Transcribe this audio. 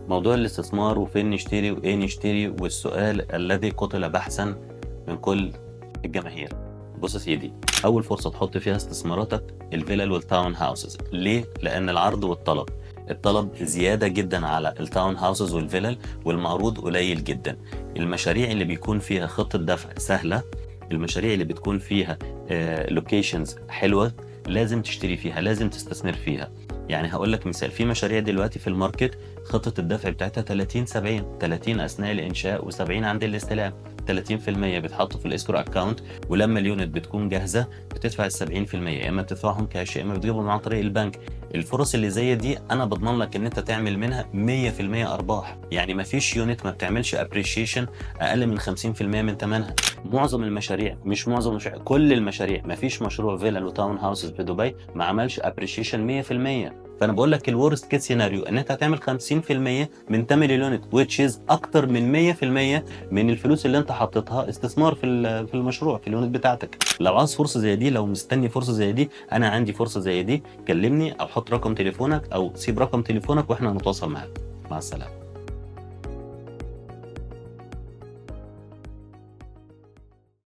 موضوع الاستثمار وفين نشتري وايه نشتري، والسؤال الذي قتل بحثا من كل الجماهير. بص يا سيدي، اول فرصة تحط فيها استثماراتك الفيلل وال town houses. ليه؟ لان العرض والطلب، الطلب زيادة جدا على ال town houses والفيلل، والمعروض قليل جدا. المشاريع اللي بيكون فيها خطه دفع سهله، المشاريع اللي بتكون فيها locations حلوه، لازم تشتري فيها، لازم تستثمر فيها. يعني هقول لك مثال، في مشاريع دلوقتي في ال market خطة الدفع بتاعتها 30 70، 30 أثناء الإنشاء و70 عند الاستلام. 30% بيتحطوا في ال escrow account، ولما ال unit بتكون جاهزة بتدفع ال 70%، يا اما بتدفعهم كاش يا اما بتجيبهم عن طريق البنك. الفرص اللي زي دي انا بضمن لك ان انت تعمل منها 100% ارباح. يعني ما فيش unit ما بتعملش appreciation اقل من 50% من ثمنها. معظم المشاريع، مش معظم المشاريع، كل المشاريع، ما فيش مشروع فيلا و town houses في دبي ما عملش appreciation 100%. فانا بقول لك ال worst case scenario ان انت هتعمل 50% من ثمن ال unit، which is اكتر من 100% من الفلوس اللي انت حطيتها استثمار في المشروع، في ال unit بتاعتك. لو عاوز فرصة زي دي، لو مستني فرصة زي دي، انا عندي فرصة زي دي. كلمني او حط رقم تليفونك او سيب رقم تليفونك واحنا هنتواصل معاك. مع السلامه.